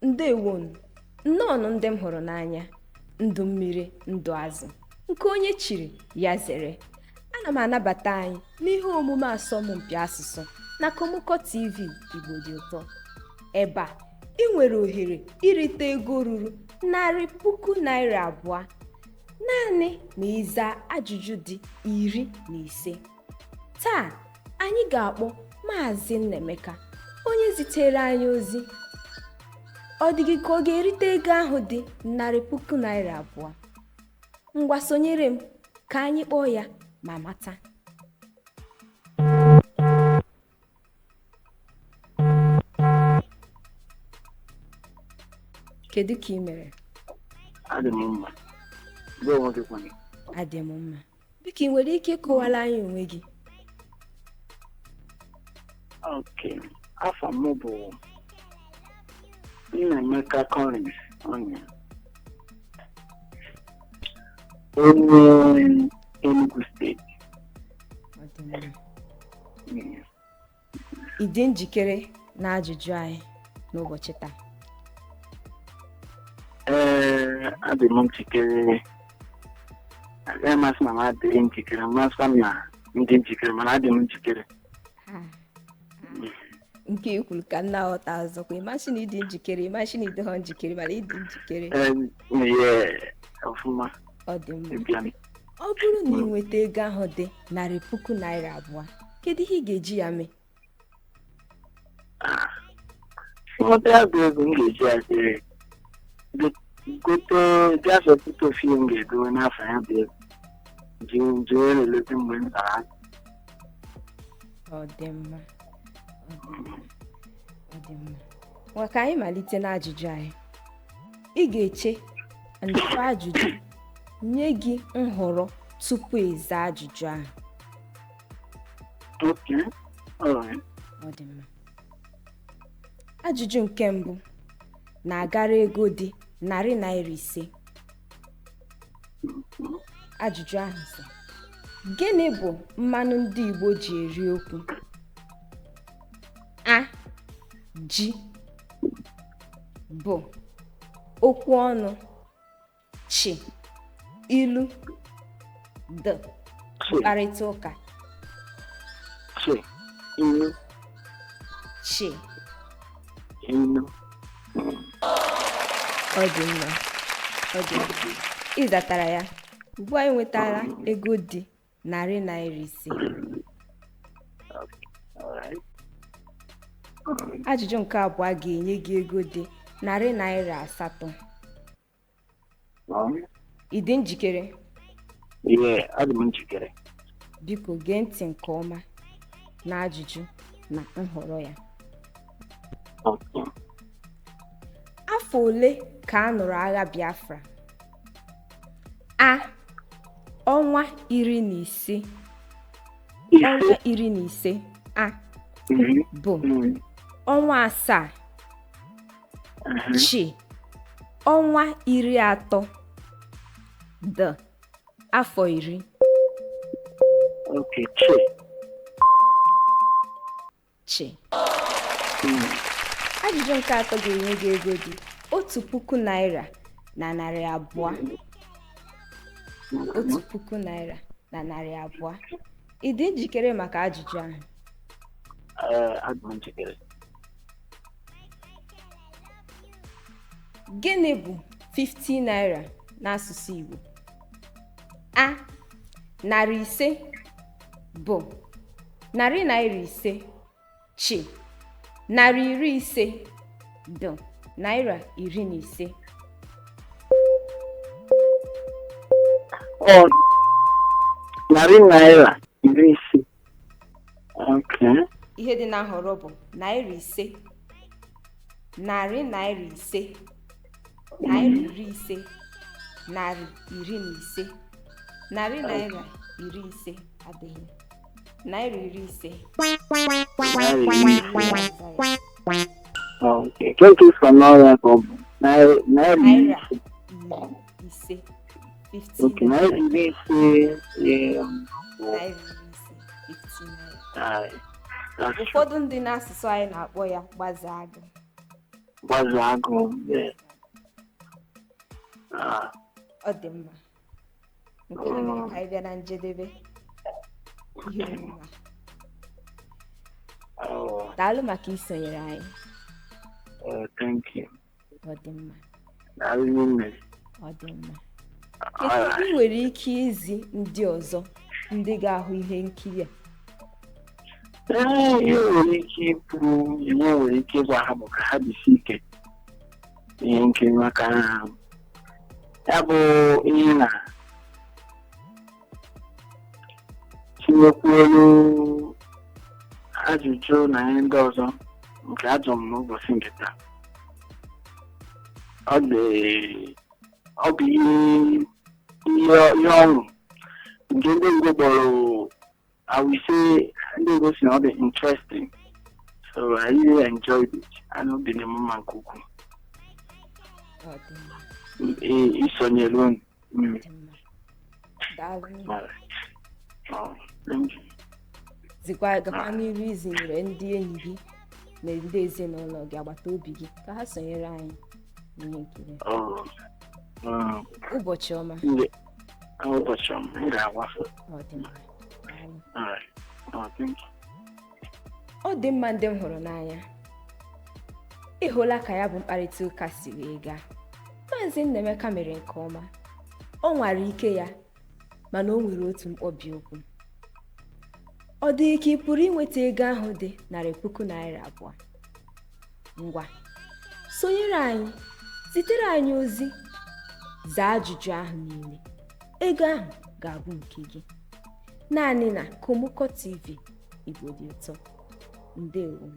Ndewonu, nnọọnụ ndị m hụrụ n'anya. Ndụ mmiri, ndụ azụ, nke onye chiri ya zere. Ana m anabata anyị n'ihe omume asọmpi asụsụ na Kọmụkọ TV Igbo dị ụtọ. Ebe a ị nwere ohere irite ego ruru ₦2,000 naanị ma ị zaa ajụjụ dị 15. Taa anyị ga-akpọ Maazị Nnaemeka, onye zitere anyị ozi. Ọ dị gị ka ọ ga-erite ego ahụ dị ₦2,000? Ngwa, sonyere m ka anyị kpọọ ya ma mata. Kedu ka ị mere? Adị m mma. Gị onwe gị kwanụ? Adị m mma. Biko, ị nwere ike ịkọwara anyị onwe gị? Ok. Afa m bụ Nnaemeka Collins Onyia. Onye Enugu Steeti. Ọ dị mma. Ị dị njikere na ajụjụ anyị n'ụbọchị taa? Ee, adị m njikere. Agaghị m asị na m adịghị njikere, m asịkwa m na m dị njikere, mana adị m njikere. Nke i kwuru ka m na-aghọta ọzọkwa. Ịmasị na ịdị njikere, ịmasị na ịdịghọ njikere, mana ịdị njikere. Ee, yeah, ọfụma. Ọ dị mma. Ịbịa m. Ọ bụrụ na ị nweta ego ahụ dị ₦2,000, kedu ihe ị ga-eji ya mee? Nweta ya bụ ego, m ga-eji ya jee gote gas ọtụtụ ofu ihe m ga-edowe n'afọ ya bụ ego ji jee na-eleta mgbe m tara. Ọ dị mma, ọ dị mma, ọ dị mma. Ngwa, ka anyị malite n'ajụjụ anyị. Ị ga-eche njụ ajụjụ nye gị nhọrọ tupu ị zaa ajụjụ ahụ. Okay. Alright. Ọ dị mma. Ajụjụ nke mbụ na-agara ego dị ₦500. Ajụjụ ahụ sị: gịnị bụ mmanụ ndị Igbo ji eri okwu? A, ji. B, okwu ọnụ. Chi, ilu. D, Chi. mkparịta ụka. Chi. Ilu. Chi. Ilu. Ọ dị mma, ọ dị mma. Ị zatara ya. Ugbu a ị nwetara ego dị ₦500. Alright. Ajụjụ nke abụọ ga-enye gị ego dị ₦800. Ị dị njikere? Yeah, adị m njikere. Biko gee ntị nke ọma na ajụjụ na nhọrọ ya. Okay. Afọ ole ka a nụrụ agha Biafra? A, ọnwa 15. Ọnwa 15 A. B, ọnwa 7. Chi, ọnwa 30. D, afọ 10. Okay, chi. Chi. Ajụjụ nke atọ ga-enye gị ego dị ₦1,200. ₦1,200. Ị dị njikere maka ajụjụ ahụ? Ee, adị m njikere. Gịnị bụ 50 naira n'asụsụ Igbo? A, 500. B, ₦500. Chi, 150. D, ₦15. Ọ ₦50. Okay. Ihe dị na nhọrọ bụ ₦500, ₦500, ₦50, 115. ₦50 adịghị. ₦50. ₦50. Okay. Nke nke so n'ọrịa ka ọ bụ naira naira 50. 50. Okay, ₦50. Yeah. ₦50, 50 naira. Aye. That's true. Ụfọdụ ndị n'asụsụ anyị na-akpọ ya gbazaa agụ. Gbazuo agụụ. Yeah. Ah, Ọ dị mma. Nke a mere ka anyị bịa na njedebe ihe omume a. Oh, Daalụ maka isonyere anyị. oh, thank you. Ọ dị mma. Daalụ nne. Ọ dị mma. Kedu ihe ị nwere ike izi ndị ọzọ ndị ga-ahụ ihe nkiri a? Ee, ihe nwere ike ikwu, ihe nwere ike ịgwa ha bụ ka ha jisie ike ihe nkiri, maka na ya bụ ihe na tinyekwuolu ajụjụ na ihe ndị ọzọ nke ajụrụ m n'ụbọchị nke taa. Ọ dị, ọ bụ ihe ọṅụ nke ndị Igbo kpọrọ, I will say, ndị Igbo si na ọ dị interesting. So I really enjoyed it and obi dị m mma nke ukwuu Ọ dị mma. Isonyere unu. Ọ dị mma, daalụ. Alright. Oh, thank you. Zikwa, gakwa n'iru izinyere ndị enyi gị na ndị ezinụlọ gị, agbata obi gị, ka ha sonyere anyị n'ihe nkiri a. Oh, Ụbọchị ọma. Ụbọchị ọma, m ga-agwafe. Ọ dị mma, daalụ. Alright. Oh, thank you. Ọ dị mma. Ndị m hụrụ n'anya, ị hụla ka ya bụ mkparịta ụka si wee gaa. Maazị Nnaemeka mere nke ọma. Ọ nwara ike ya, mana o nwere otu mkpọbi okwu. Ọ dị ike. Ị pụrụ inweta ego ahụ dị ₦200,000? Ngwa, sonyere anyị, zitere anyị ozi, zaa ajụjụ ahụ niile, ego ahụ ga-abụ nke gị, naanị na Komoko TV. Igbo dị ụtọ. Ndewo.